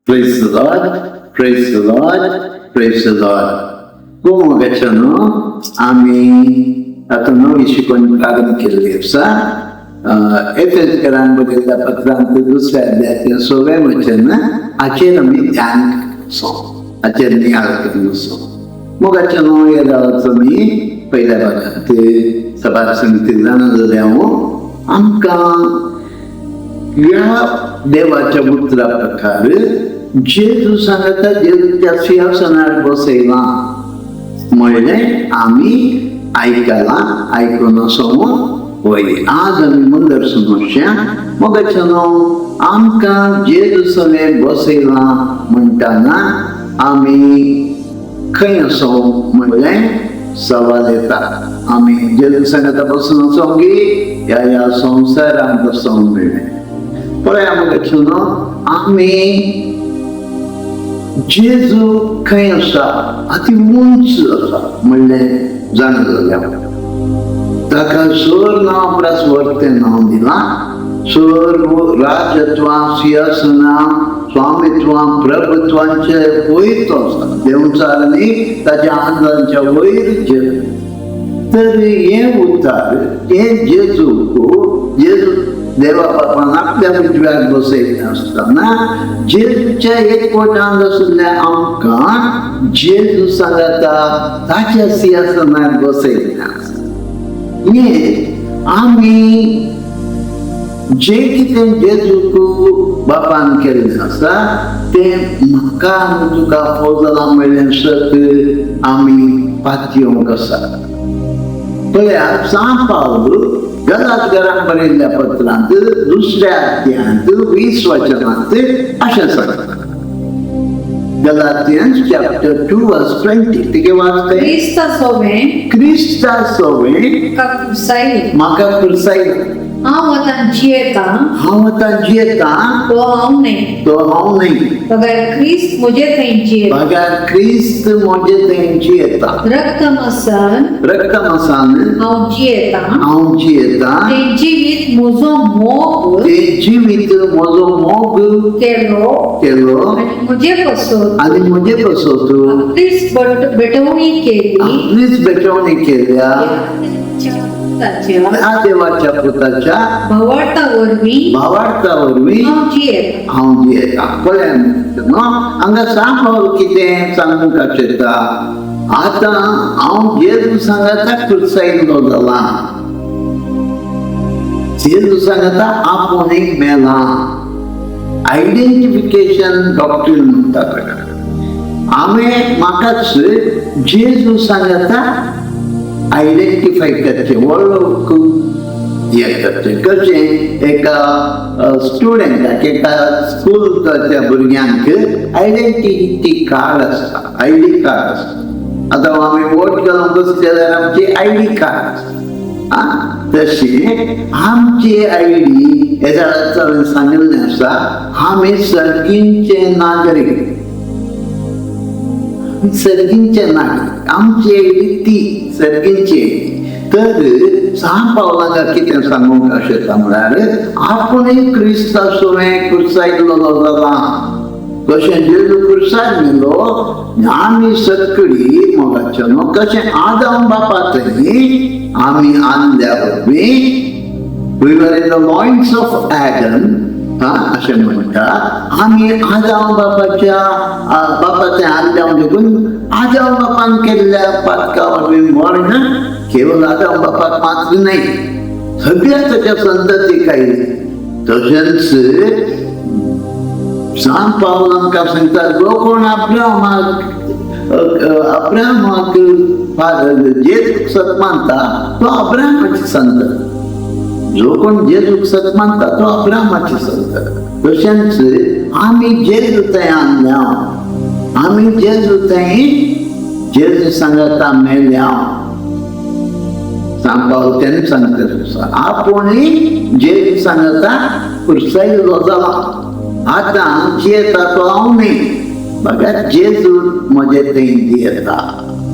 Praise the Lord, praise the Lord, praise the Lord. मोगाच्यानो, आमी आतां नवी शिकवण प्रारंभ केल्ली आसा. एफेजकरांक बरयल्ल्या पत्रांत दुसऱ्या अध्यायाचें 16वें वचन, हाचेर आमी ध्यान करचो, हाचेर नियाळ करून. मोगाच्यानो, ह्या गांवाचो मी पयल्या भागांत सभार समिती जाणा जाल्या. हांव आमकां ह्या देवाच्या उतरा प्रकार जेजू सांगता, जेजूच्या सिंहासनार बसयला म्हणलें आमी आयकलां, आयकून असो वय. आज आमी मुंदर सुनोशा. मोगाच्यानो, आमकां जेजू सवें बसयलां म्हणटाना आमी खंय असो म्हणलें सवाल येता. आमी जेजू सांगता बसून असो गी ह्या ह्या संवसारांत असो म्हणलें? पळया मोगाच्यानो, आमी जेजू खंय आसा, अती उंच आसा म्हणलें जाणा जाल्या. ताका सर नांव परस वरतें नांव दिलां. सर्व राजत्वां, सिंहासनां, स्वामित्वां, प्रभुत्वांचे वयर तो आसा. देंवचारांनी ताच्या आंगांच्या वयर जेजू. तर हें उतार, हें जेजूक, जेजू देवा बापान आपल्या उजव्याक बसयलें आसतना, जेजूच्या एकवटान आशिल्ल्या आमकां जेजू सांगता ताच्या सिंहासनार बसयलें आसा. हें आमी जे कितें जेजूक बापान केल्लें आसा, तें म्हाका आनी तुका फाव जालां म्हणलें सत आमी पातयेवंक आसा. पळया, सांत पावल गलातकरांक बरयल्ल्या पत्रांत दुसऱ्या अध्यायांत 20 वचनांत अशें सांगता. Galatians chapter 2 verse 20. तिके वाचते. क्रिस्ता सोवें क्रिस्ता सोवें म्हाका खुर्सायली. म्हाका खुर्सायला. हांव आतां जियेतां हांव आतां जियेतां तो हांव न्हय, तो हांव न्हय, बगैर क्रिस्त म्हजे थंय जियेता. बगैर क्रिस्त म्हजे थंय जियेता. रक्तमासान रक्तमासान हांव जियेतां, हांव जियेतां, तें जिवीत म्हजो मोग ते जिवीत म्हजो मोग केलो केलो आनी म्हजे पासत आनी म्हजे पासत आपलीच भेटवणी केली आपलीच भेटवणी केल्या ह्या देवाच्या पुताच्या ह्या देवाच्या पुताच्या भावार्था वरवीं भावार्था वरवीं हांव जियेतां. हांव जियेतां. पळया न्हू, हांगा सांत पावल कितें सांगूंक आशेता? आतां हांव जेजू सांगाता खुर्सायल्लो जाला. जेजू सांगाता आपूण एक मेला. आयडेंटिफिकेशन डॉक्ट्रीन म्हणटा ताका. हांवें म्हाकाच जेजू सांगाता आयडेंटिफाय करचें, वळख हें करचें. कशें एका स्टुडंटाक, एका स्कूलच्या भुरग्यांक आयडेंटिटी कार्ड आसता, आयडी कार्ड आसता. आतां आमी वोट घालूंक बसले जाल्यार आमची आयडी कार्ड आसता. आं, तशें आमची आयडी हेज्या हांवें सांगिल्लें आसा, आमी सर्गींचे नागरीक, सर्गींचे नागरीक. आमची आयडी ती सर्गींची आयडी. तर सांत पावलांक कितें सांगूंक आशेता म्हळ्यार, आपूण क्रिस्ता सुवें खुर्सायल्लो जाला. कशें जेजू खुर्सार मेलो, आमी सगळी मोगाच्या न्हू, कशें आदाम बापा थंय आमी आदल्या वरवीं, we were in the loins of Adam, हा, अशें म्हणटा. आमी आदाम बापाच्या बापाचें आदल्या देखून आदाम बापान केल्ल्या पातका वरवीं मरण केवळ आदाम बापाक मात्र न्हय, सगळ्या ताच्या संततीक आयली. तशेंच सांत पावल आमकां सांगता, जो कोण अब्राहमाक जेजूक सत मानता तो अब्राहमाची संतत. जो कोण जेजूक सत मानता तो अब्राहमाची संतत. तशेंच आमी जेजू थंय आणल्या, आमी जेजू थंय जेजू सांगता मेल्या. सांत पावल तेन्ना सांगता, आपूण जेजू सांगता खुर्सायल्लो जाला. आतां जियेता तो हांव न्हय, बघा जेजू म्हजे थंय जियेता.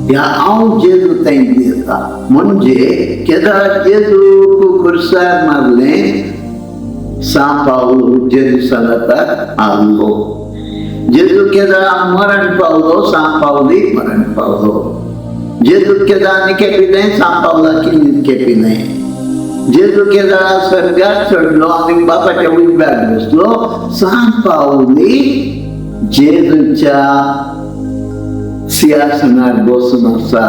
ह्या हांव जेजू थंय जियेता म्हणजे केदा जेजूक खुर्सार मारलें, सांत पावल जेजू सांगता आसलो. जेजू केदळा मरण पावलो, सांग पावली मरण पावलो. जेजू केदळा निके पिलें, सांग पावला की निके पिलें. जेजू केदळा स्वर्गात चडलो आनी बापाच्या उजव्याक बसलो, सांग पावली जेजूच्या सिंहासनार बसून आसा.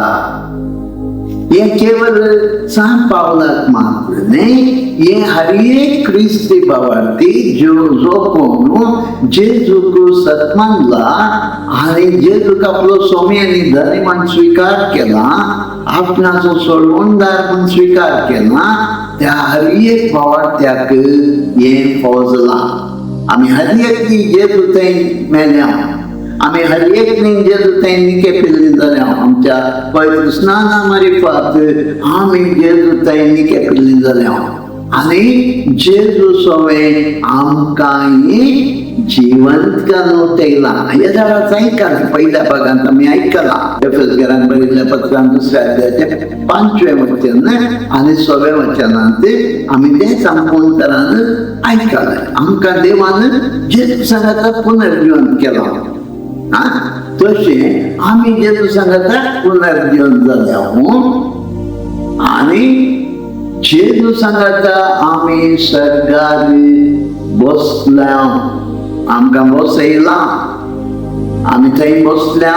हें केवळ सांग पावलाक मात्र न्हय, हें हर एक क्रिस्ती भावार्थी जो जो कोण जेजूक सत मानला आनी जेजूक आपलो स्वामी आनी धनी म्हण स्विकार केला, आपणाचो सोडवणदार म्हण स्विकार केला, त्या हर एक भावार्थ्याक हें फौजलां. आमी हर एक जेजू थंय मेल्या, आमी हर एक जेजू थंय निके पिल्ली जाल्या. आमच्या पवित्र स्नाना मारिफात आमी जेजू थंय निके पिल्ली जाल्या आनी जेजू सोवें आमकांय जिवंत घालून तेयला. ह्या झाडाचं ऐकलां, पहिल्या भागांत आमी आयकलां. एफेसकरांक बरयल्ल्या पत्रान दुसऱ्या अध्यायाचे पांचवें वचन आनी सव्या वचनांत आमी तें संपूर्ण तरान आयकलें. आमकां देवान जेजू सांगाता पुनर्जिवन केलां. हा, तशें आमी जेजू सांगाता पुनर्जिवन जाल्या आनी जेजू सांगाता आमी सर्गार बसल्या, आमकां बसयलां, आमी थंय बसल्या.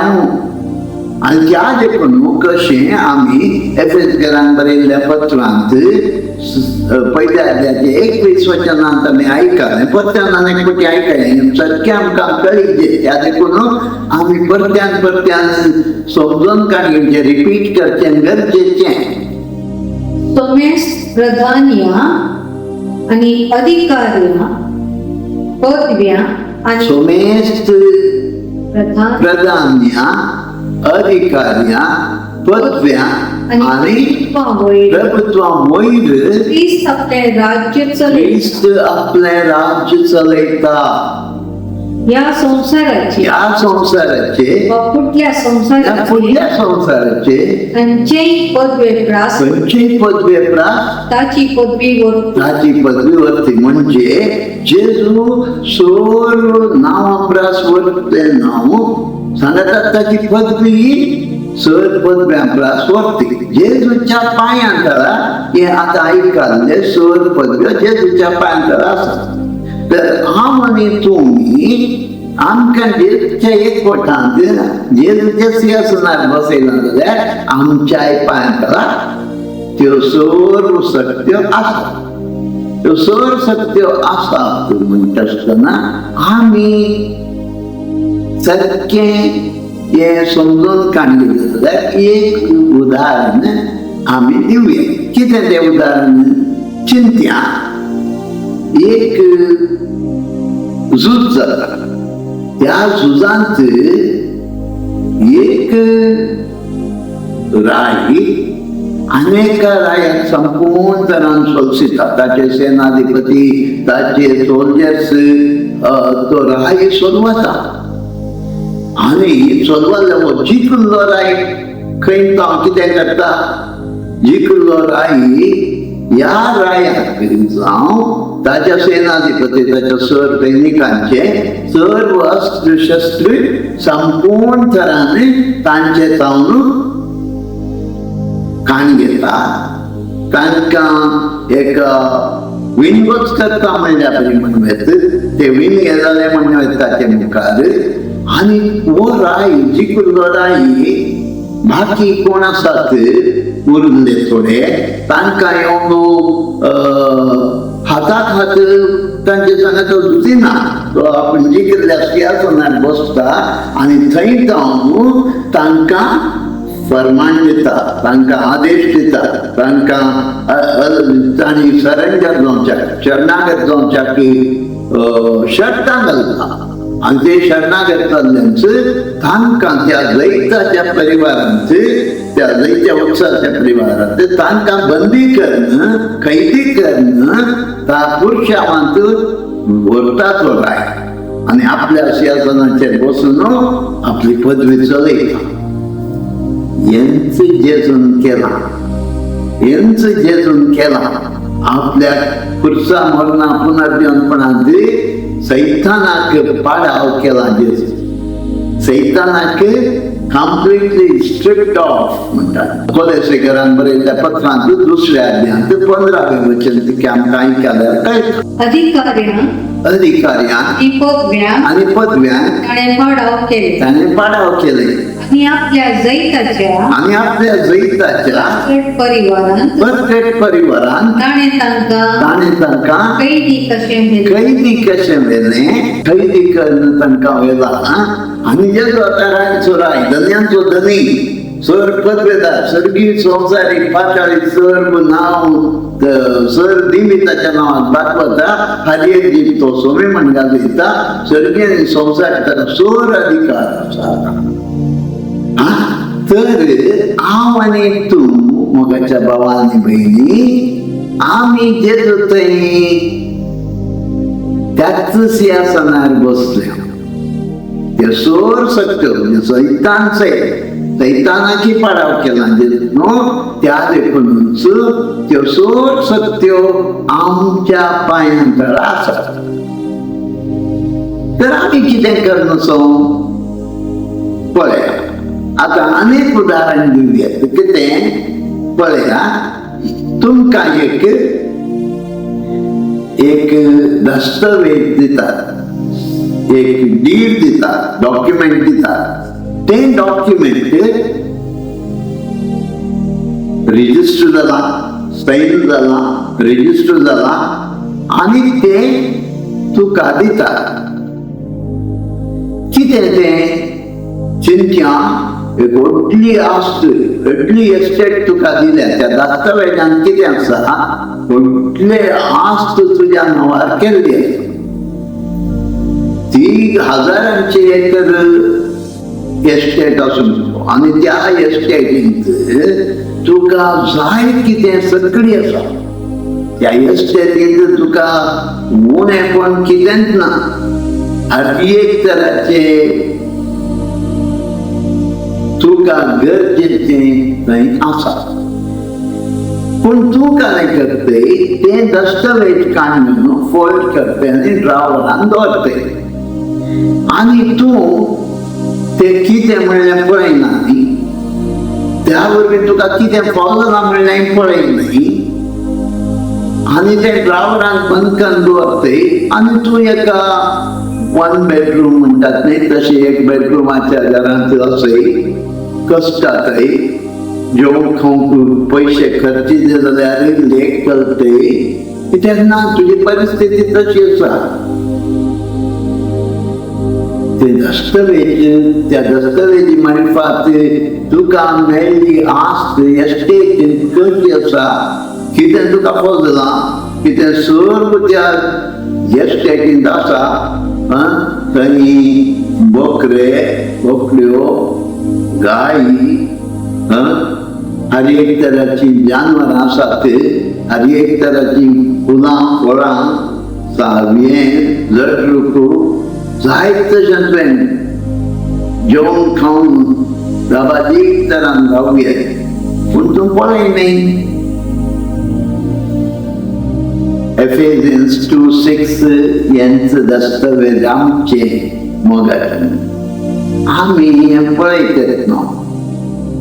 आनी त्या देखून कशें आमी एफेसकरांक बरयल्ल्या पत्रांत पयल्या अध्यायाचे 21 वचनांत आमी आयकलें. परत्यान आनी एक फावटी आयकलें, सारकें आमकां कळीत. त्या देखून आमी परत्यान परत्यान समजून काडचें, रिपीट करचें गरजेचें. समेस्त प्रधान्या आणि अधिकार्या पदव्या आणि समेस्त प्रधान प्रधान्या, अधिकार्या, पदव्या आणि आणि प्रभुत्वावयर प्रभुत्वा वयर ख्रिस्त आपले राज्य चलयता. क्रिस्त आपलें राज्य चलयता. या संसाराचे ह्या संवसाराचे वा फुडल्या ह्या संसाराचे फुडल्या संवसाराचे खंयचेय पदवे प्रास खंयचेय पदवे प्रास ताची पदवी वरती ताची पदवी वरती. म्हणजे जेजू सर्व नांवा प्रास वरतें नांव सांगतात, ताची पदवी सर पदव्यां प्रास वरती. जेजूच्या पांयां तळा हे आतां आयकल्ले सर पदव्यो जेजूच्या पांयां तळा आसा. तर हांव आनी तुमी आमकां जेजूच्या एकवटांत जेजूच्या सिंहासनार बसयलां जाल्यार आमच्याय पांयां तळा त्यो सर्व शक्त्यो आसा. त्यो सर्व शक्त्यो आसात म्हणटा आसतना आमी सारकें हें समजून काडलें जाल्यार एक उदाहरण आमी दिवया. कितें तें उदाहरण? चिंत्या, एक झूज जाता. त्या झुजांत एक राय अनेक रायाक संपूर्ण तरान सोलसिता. ताचे सेनाधिपती, ताचे सोल्जर्स तो राय सोलवता आनी सोलवल्लो जिखल्लो राय खंय तो कितें करता? जिखल्लो राय ह्या रायाक जावं ताच्या सेनाधिपती, ताच्या सर सैनिकांचे सर्व अस्त्र शस्त्र संपूर्ण तरान तांचे जावन काण घेता. तांकां एक विनवच करता म्हणल्यार बरी म्हणूं येत. ते विन जाले म्हणूं येता ताचे मुखार. आनी हो राय, जिखल्लो राय, बाकी कोण आसात उरिल्ले थोडे, तांकां येवन हाताक हात तांचे सांगा तो झुजिना. तो आपूण जिखिल्ल्या सिंहासनार बसता आनी थंय जावन तांकां फरमान दिता, तांकां आदेश दिता, तांकां तांणी सरेंडर जावच्याक, शरणागत जावच्याक शर्तां घालता. आनी ते शरणागत जाल्ल्यान तांकां त्या जैताच्या परिवारांत, त्या जैत्या उत्साहाच्या परिवारांत तांकां बंदी करून, कैदी करून त्या पुरुषावांत व्हरता तो राय आनी आपल्या सिंहासनाचेर बसून आपली पदवी चलयता. हेंच जेजून केलां, हेंच जेजून केलां. आपल्या खुर्सा मरणा पुनर्जीवनपणांत. सैतानाक पाडाव केला जेजू, सैतानाक कंप्लिटली स्ट्रिप्ड ऑफ म्हणटात. कोलेसेकरान बरयल्ल्या पत्रांत दुसऱ्या अध्यायांत 15वें वचन तिके आमकां आयकल्यार कळटा. अधिकाऱ्यांक अधिकाऱ्यांक आनी पदव्यांक आनी पदव्यांक ताणें पाडाव केले ताणें पाडाव केले आनी आपल्या जैताच्या आनी आपल्या जैताच्या परगट परिवारान परफेक्ट परिवारान ताणें तांकां ताणें तांकां कैदी कशें व्हेलें. कैदी कशें व्हेलें, कैदी करून तांकां व्हेला. आनी जेजू आतां रानचो राय, धनयांचो धनी, सर पदवेदार, सर्गी संवसारीक पाताळी सर्व नांव सर दिमिताच्या नांवान दाखवता. हाजेर जी तो सोमी म्हण घालयता. सर्गी आनी संवसारीक ताका सर अधिकार आसा. तर हांव आनी तूं, मोगाच्या भावा आनी भयणी, आमी जेजू थंय त्याच सिंहासनार बसल्या. ते सोर सत्य म्हणजे सैतान सयत सैतानाची पाडाव केला न्हू, त्या देखूनच त्यो सोर सत्यो आमच्या पांयां तळा आसा. तर आमी कितें करनसो पळया. आतां आनीक उदाहरण दिवया. कितें पळया, तुमकां एक एक दस्तवेज दितात, एक डीड दितात, डॉक्युमेंट दितात. तें डॉक्युमेंट रजिस्टर जाला, सायन जाला, रजिस्टर जाला आनी तें तुका दितात. कितें तें चिंत्या, एक व्हडली आस्त, व्हडली एस्टेट तुका दिल्या. त्या दस्तावेजान कितें आसा, व्हडले आस्त तुज्या नांवार केल्ली आसा. ती हजारांची एकर एस्टेट आसूं आनी त्या एस्टेटींत तुका जाय कितें सगळी आसा. त्या एस्टेटींत तुका उणेपण कितेंच ना. हर एक तराचे तुका गरजेचें थंय आसा. पूण तूं काय करतय, तें दस्तावेज काडून फोल्ड करतय आनी ड्रावरान दवरतय आनी तूं तें कितें म्हणलें पळयना न्ही. त्या वरवीं तुका कितें फॉलो म्हणलें पळयना न्ही आनी तें ड्रावरान बंद करून दवरतय आनी तूं एका वन बेडरूम म्हणटात न्ही तशें एक बेडरुमाच्या घरांत आसय, कश्टातय, जेवण खावंक पयशे खर्चिले जाल्यार लेख चलतय. कित्याक ना, तुजी परिस्थिती तशी आसा. ते दस्तवेज, त्या दस्तवेजी मार्फत तुका मेळ्ळी आस्त एस्टेट कशी आसा, कितें तुका पोजलां, कितें सर्व त्या एस्टेटींत आसा. थंय बोकरे, बोकड्यो, गायी, हर एक तराची जानवरां आसात, हर एक तराची फुलां फळां, सावयें, जटरुकू, जायत तशें तुवें जेवण खावन बाबाजीक तरान रावया. पूण तूं पळय न्ही. एफेजियन्स 2:6 यांचं दस्तवेज आमचें मोगाचें. आमी हें पळयतात न्हू,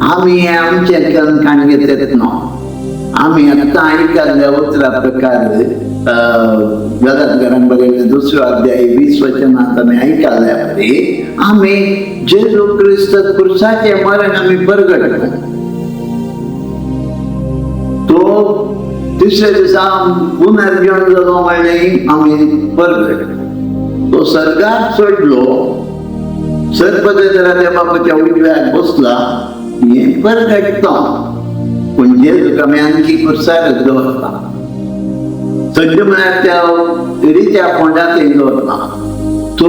आमी हें आमचें करून काण घेतात न्हू. आमी आतां आयकल्ल्या उतरा प्रकार गलत घरान बरयल्लें दुसरो अध्याय 20 वचनांत आमी आयकल्ल्या परी आमी जेजू क्रिस्त क्रुसाचें मरण आमी परगटता. तो तिसऱ्या दिसा पुनर्जन्म जालो म्हणलें आमी परगट. तो सर्गात चडलो, सर्पदरा त्या बापाच्या उजव्याक बसला हें परगटता. पूण जेजूक आमी आणखी कुर्सारच दवरता. सगळें म्हळ्यार त्या रित्या फोंडांत दवरता. तो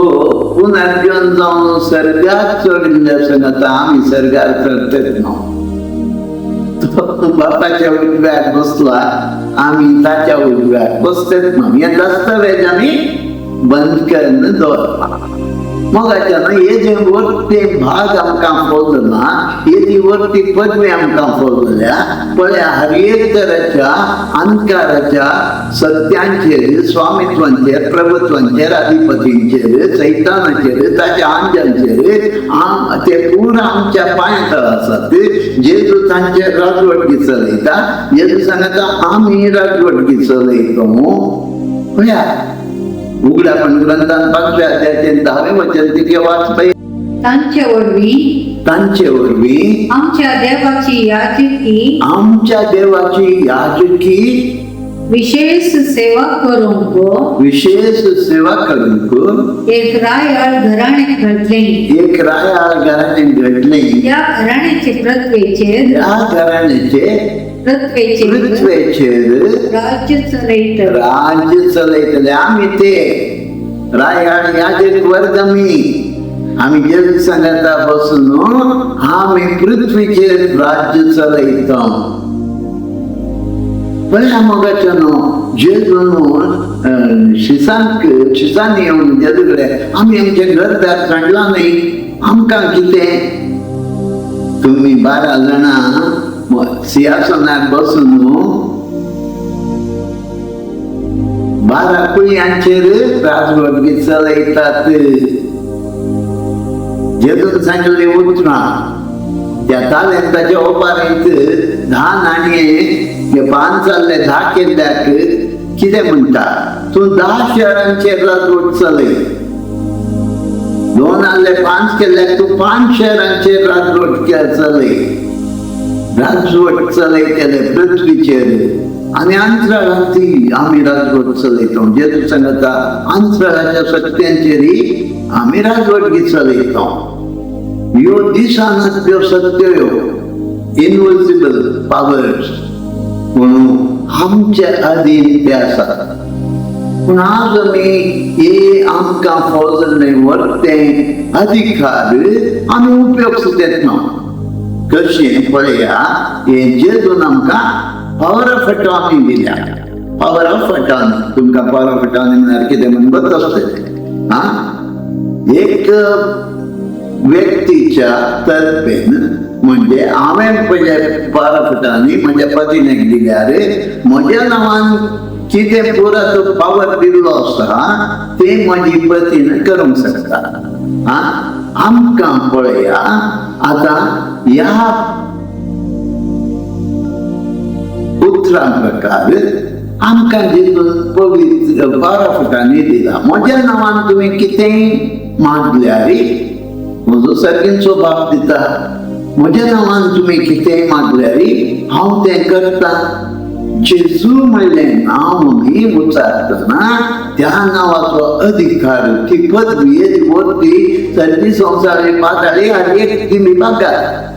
पुनर्जन्म जावन सर्गात चडिल्ले आसून आतां आमी सर्गार चडतात न्हू. तो बापाच्या उजव्याक बसला, आमी ताच्या उजव्याक बसतात न्हू. हे दस्तावेज आमी बंद करून दवरता. मोगाच्यान हे जे वरते भाग आमकां फौजला, ही वरती पदवी आमकां फौजल्या. पळया, हर एक तराच्या अंधकाराच्या सत्यांचेर, स्वामित्वांचेर, प्रभुत्वांचेर, अधिपतींचेर, सैतानाचेर, ताच्या आंजांचेर ते पुरा आमच्या पांया तळ आसात. जेजू तांचेर राजवटकी चलयता. जेजू सांगता, आमी राजवटकी चलयतो. पळया, उघडापण ग्रंथान 5व्या अध्यायाचे 10वें वचन तिके वाच पळय. तांचे वरवीं तांचे वरवीं आमच्या देवाची याजकी आमच्या देवाची याजकी विशेष सेवा करूंक विशेष सेवा करूंक एक रायाळ घराणे घडले. एक रायाळ घराणे घडले. त्या घराण्याचे पृथ्वेचेर त्या घराण्याचे पृथ्वेचेर पृथ्वेचेर राज्य चलयतले. राज्य चलयतले. आमी ते रायाळ याजक वर्ग. आमी आमी जेजू सांगाता बसून आमी पृथ्वीचेर राज्य चलयता. पळया मोगाच्या न्हू, जेजून शिसांक, शिसांनी येवन जेजू कडेन, आमी आमचें घरदार सांडलां न्ही, आमकां कितें? तुमी 12 जाणां सिंहासनार बसून 12 कुळयांचेर राजवटगी चलयतात. जेजून सांगिल्ली उतरां, त्या तालेंताच्या ओपारींत 10 नाणये पान चालले 10 केल्ल्याक कितें म्हणटा? तूं 10 शहरांचेर राजवट चलय. 2 आहले 5 केल्ल्याक, तूं 5 शहरांचेर राजवट चलय. राजवट चलयतले पृथ्वीचेर आनी अंतराळांत ती आमी राजवट चलयता. जेजू सांगता, अंतराळाच्या सत्यांचेरय आमी राजवटगी चलयता. ह्यो दिसनात सत्य, ह्यो इनविजिबल पावर्स म्हणून आमचे अधीन ते आसात. पूण आज आमी हे आमकां फौजले वरते अधिकार आमी उपयोग सुद्दां ना. कशें पळया, हे जेजून आमकां पावर ऑफ अटॉर्नी दिल्या. पावर ऑफ अटॉर्नी, तुमकां पावर ऑफ अटॉर्नी म्हळ्यार कितें म्हण बत आसतलें. आं, एक व्यक्तीच्या तर्फेन, म्हणजे हांवें पळय पावर ऑफ अटॉर्नी म्हज्या पतीनेक दिल्यार, म्हज्या नांवान कितें पुरा तो पावर दिल्लो आसा ते म्हजी पतीन करूंक शकता. आं, आमकां पळया, आतां ह्या उतरां प्रकार आमकां जेजून पवित्र पावर ऑफ अटॉर्नी दिला. म्हज्या नांवान तुमी कितेंय मागल्यार म्हजो सर्गींचो बाप दिता. म्हज्या नांवान तुमी कितेंय मागल्यार हांव तें करता. जेजू म्हणलें नांव आमी उच्चारतना त्या नांवाचो अधिकार, ती पदवी वरती सर्दी संवसारी पाताळी हर एक ती विभागात.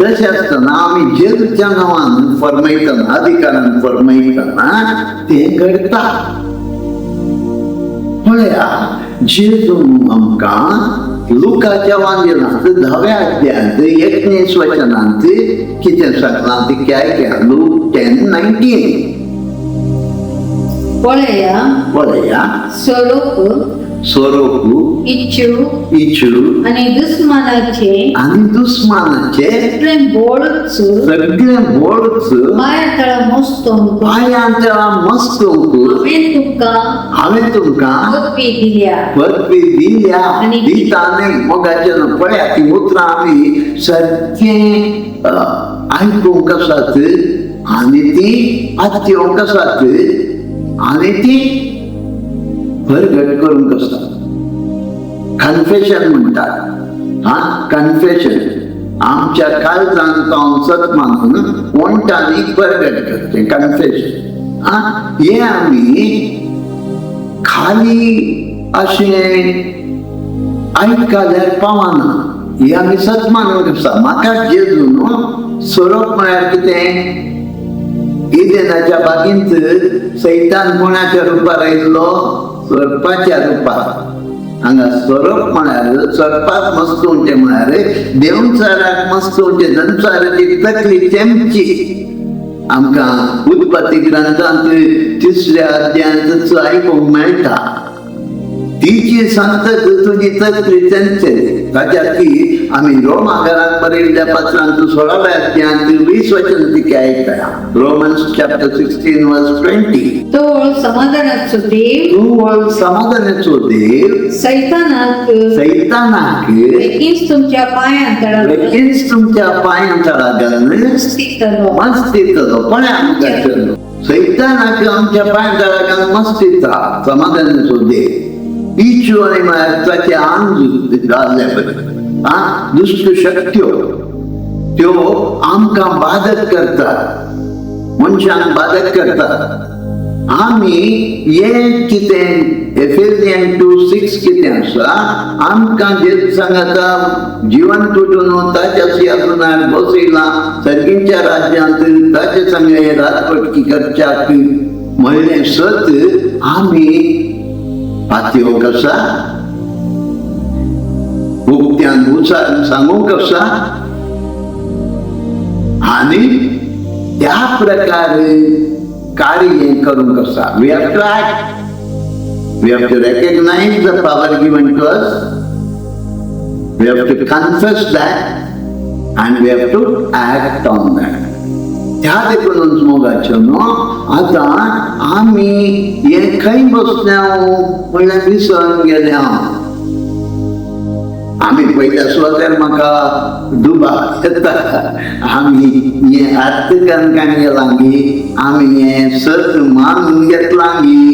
तशें आसतना आमी जेजूच्या नांवान फरमयतना, अधिकारान फरमयतना तें घडटा. पळया, जेजून आमकां लुकाच्या वांजेलांत 10व्या अध्यायांत 19 वचनांत कितें सांगलां तें आयकया. लूक 10:19. पळया, पळया, सोरोप सोरोप इच्छू इच्छू आनी दुस्मानाचे आनी दुस्मानाचे सगळें बोळच सगळें बोळच पांया तळा मोस्तोंक पांयां तळा मस्तूंक हांवें तुमकां हांवें तुमकां पदवी दिल्या. पदवी दिल्या. आनी दिता न्ही मोगाचें. पळया, ती उतरां आमी सारकें आयकूंक आसात आनी ती आत्योंक आसात आनी ती परगट करूंक आसा. कन्फेशन म्हणटात. हा, कन्फेशन आमच्या काळजान जावन सत मानून ओंठांनी परगट करचें, कन्फेशन. हा, हे आमी खाली अशें आयकल्यार पावना, हे आमी सत मानूंक आसा. म्हाका जेजून सोरोप म्हळ्यार कितें? इदेनाच्या बागींत सैतान कोणाच्या रुपार आयिल्लो? सोरपाच्या रुपार. हांगा सोरोप म्हळ्यार सोरपाक मस्तोवचें म्हळ्यार देंवचाराक मस्तोवचें. संवसाराची तकली तेमची. आमकां उत्पत्ती ग्रंथांत 3ऱ्या अध्यायांत आयकूंक मेळटा. ती जी सांगता तुजी तकली तेंचेली ताच्या ती आमी रोमाकारांक बरयल्ल्या पत्रांत 16व्या अध्यायांत 20 वचन तिके आयकया. Romans chapter 16 verse 20. तोळ समाधानाचो देव तूं समाधानाचो देव सैतानाक सैतानाक बेगीच तुमच्या पांयां तळा बेगीनच तुमच्या पांयां तळा घालून मस्तीतलो. मस्तीतलो. कोणें आमकां केलो? सैतानाक आमच्या पांयां तळा घालून मस्तीता. समाधानाचो देव इचू आनी म्हळ्यार ताचे आंग घाल्ले पळय आं दुश्ट शक्त्यो त्यो आमकां बाधक करतात, मनशांक बाधक करतात. आमी हें कितें एफेसियन 2:6 कितें आसा, आमकां जेजू सांगता जिवन तुटून ताच्या सिंहासनार बसयलां सर्गींच्या राज्यांत ताचे संगे राजपटकी करच्याक म्हणलें सत आमी पातयेवंक आसा, उक्त्यान उचारून सांगूंक आसा आनी त्या प्रकारे कार्य करूंक आसा. We have to act. We have to recognize the power given to us. We have to confess that and we have to act on that. त्या देखूनच मोगाच्यो न्हू आतां आमी हें खंय बसल्या म्हणल्यार विसरून गेल्या आमी. पयल्या सुवातेर म्हाका दुबाव येता, आमी हें अर्थ कणकान गेलांगी, आमी हें सत मानून घेतलांगी,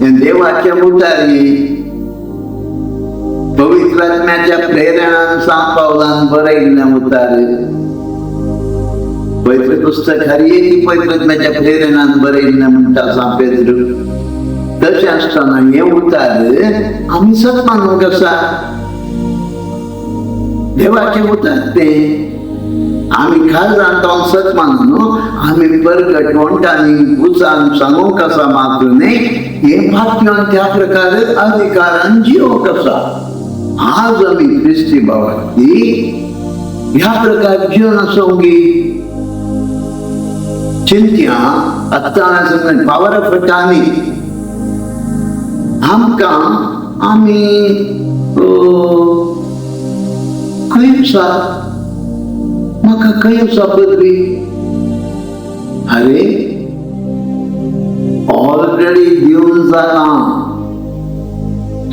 हें देवाच्या मुखारी पवित्र आत्म्याच्या प्रेरणान सांत पावलान बरयल्लें उतार. पवित्र पुस्तक हर एक पवित्र आत्म्याच्या प्रेरणान बरयल्लें म्हणटा सांत पेद्रू. तशें आसतना हें उतार आमी सत मानूंक आसा. देवाचें उतर तें आमी खास जावन सत मानून आमी परगट वण्टांनी उचान सांगूंक आसा. मात्र न्ही, हें पातयेवन त्या प्रकारे अधिकारान जिवंक आसा. आज आमी क्रिस्ती भावार्थी ह्या प्रकार जिवन आसूंक चिंत्या. आतां पावर ऑफ अटर्नी आमकां आमी खंय आसा, म्हाका खंय आसा पदवी? अरे, ऑलरेडी दिवन जालां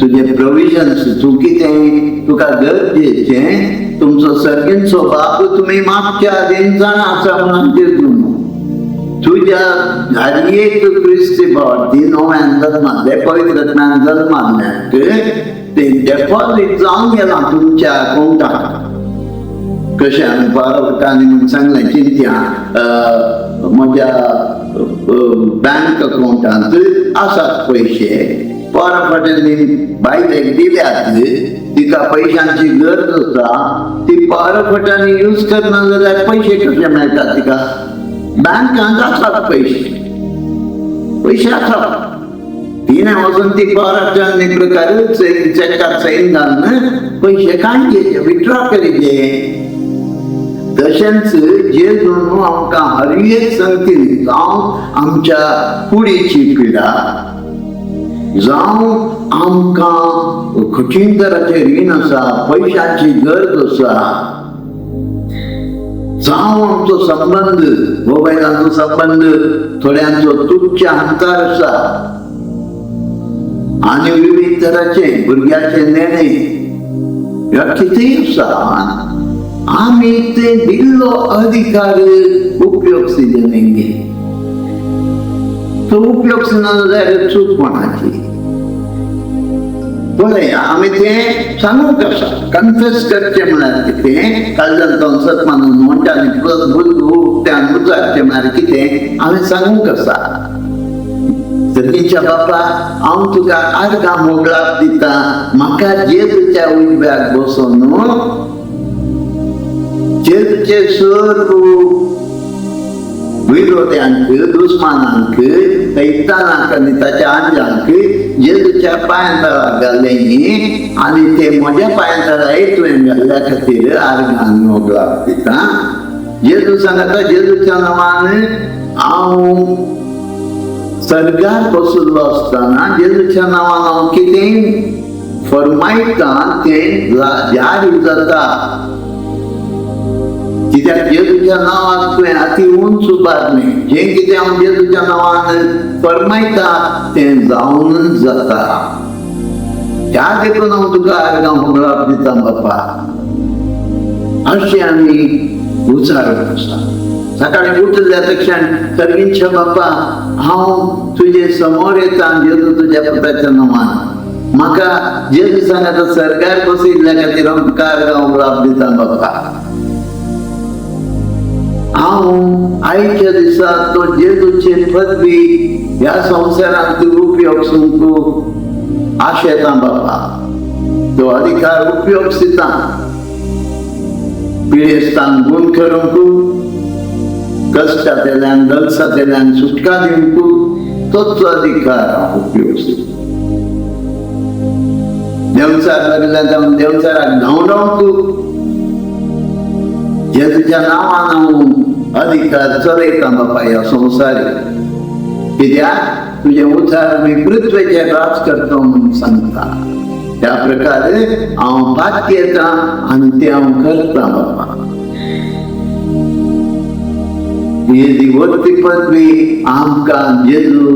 तुजे प्रोविजन्स. तूं कितें तुका गरजेचें तुमचो सर्गींचो बाप तुमी मागच्या आदीन जाणा आसा म्हणून जेजून. तुज्या हर एक क्रिस्ती भावार्थी नव्यान जल्मातले, पवित्र आत्म्यान जल्मातल्याक ते डेपॉझिट जावन गेलां तुमच्या अकाउंटात. कशें आमी पारवटांनी म्हूण सांगलें चिंत्या, म्हज्या बँक अकाउंटांत आसात पयशे. पारफाट्यांनी बायलेक दिल्यात, तिका पयशांची गरज आसा. ती पारफाट्यांनी यूज करना जाल्यार पयशे कशे मेळटात तिका? बँकांत आसात पयशे, पयशे आसात. तिणें वचून ती पारफाट्यांनी प्रकारे चेकार सैन घालून पयशे काडचे, विथड्रॉ करीचे. तशेंच जेजून आमकां हर एक संगती, जावं आमच्या कुडीची पिडा, जावं आमकां कठीण तराचें रीण आसा, पयशांची गरज आसा, जावं आमचो संबंद, मोबायलाचो संबंद थोड्यांचो तुटच्या हंतार आसा आनी विविध तराचे भुरग्याचे नेणे ह्या कितेंय आसा, आमी ते दिल्लो अधिकार उपयोग न्ही. तो उपयोग ना जाल्यार चूक कोणाची? पळय, आमी तें सांगूंक आसा. कन्फेस करचें म्हळ्यार कितें? काळजांत सत मानून म्हणटानी उक्त्यान उचारचें म्हळ्यार कितें? आमी सांगूंक आसा, सर्गीच्या बापा, हांव तुका आर्गां मोगळाप दिता. म्हाका जेजूच्या उजव्याक बसोन जेजूचे सर्व विरोध्यांक, दुस्मानांक, सैतानाक आनी ताच्या आंजांक जेजूच्या पांयां तळा घाल्ले आनी ते म्हज्या पांयां तळा तुवें घाल्ल्या खातीर आर्गां मोगळाप दिता. जेजू सांगता, जेजूच्या नांवान हांव सर्गार बशिल्लो आसतना जेजूच्या नांवान हांव कितें फरमायता तें जारी जाता. कित्याक जेजूच्या नांवाक तुवें अती उंच उबारलें. जें कितें हांव जेजूच्या नांवान फरमायता तें जावन जाता. त्या देखून हांव तुका आर्गां होगडाप दिता बापा. अशें आमी उचारप आसा. सकाळी उठल्या तक्षण सर्गींच्या बापा हांव तुजे समोर येता जेजू तुज्या पुताच्या नांवान. म्हाका जेजू सांगाता सर्गार बसयल्ल्या खातीर हांव तुका आर्गां होगडाप दिता बापा. हांव आयच्या दिसा तो जेजूचे पदवी ह्या संवसारांत उपयोग सुंकू आशेता बापा. तो अधिकार उपयोग दिता पिडेस्तान गुण करूंक, कश्टांतल्यान दलसांतल्यान सुटका दिवंक तोच अधिकार हांव उपयोग दिता. देवचार लागल्यार जावन देवचाराक धांवडावंक जेजूच्या नांवान हांव अधिकार चलयता बापा ह्या संवसारी. कित्याक तुजें उचार आमी पृथ्वेचेर राज करता म्हणून सांगता. त्या प्रकारे हांव पातयेता आनी तें हांव करता बापा. ही वरती पदवी आमकां जेजू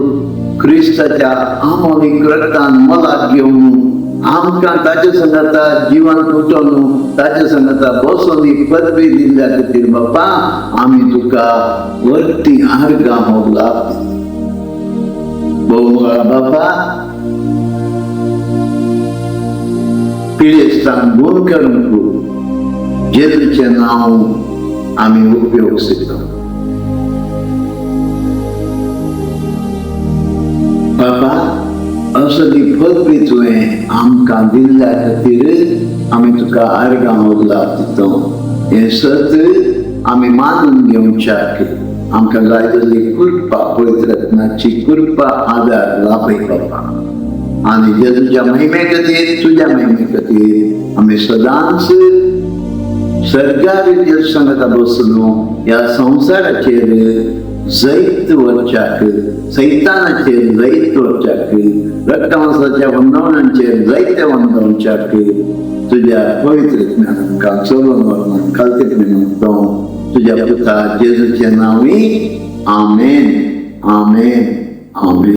क्रिस्ताच्या आमोनीक रक्तान मोलाक घेवन आमकां ताचे संगता जिवन उठोवन ताचे संगता बसोन ही पदवी दिल्ल्या खातीर बापा आमी तुका वरती आर्गां होगलाप. भोव बापा पिडेस्तान गुण करूंक जेजूचें नांव आमी उपयोग शिकता. बाबा असली पदवी तुवें आमकां दिल्ल्या खातीर आमी तुका आर्गां होगलाप दिता. हें सत आमी मानून घेवच्याक आमकां जाय जाल्ली कृपा, पवित्र आत्म्याची कृपा आदार लाभय बाबा. आनी जेजूच्या महिमे खातीर तुज्या महिमे खातीर आमी सदांच सर्गार जेजू सांगता बसून ह्या संवसाराचेर जैत वरच्याक, सैतानाचेर जैत वरच्याक, रक्तमांसाच्या वंदवणांचेर जैत वंदवच्याक तुज्या पवित्र आत्म्यान चलोवन व्हर खालतीत म्हणतो तुज्या पुता जेजूच्या नांवी. आमेन, आमेन, आमेन.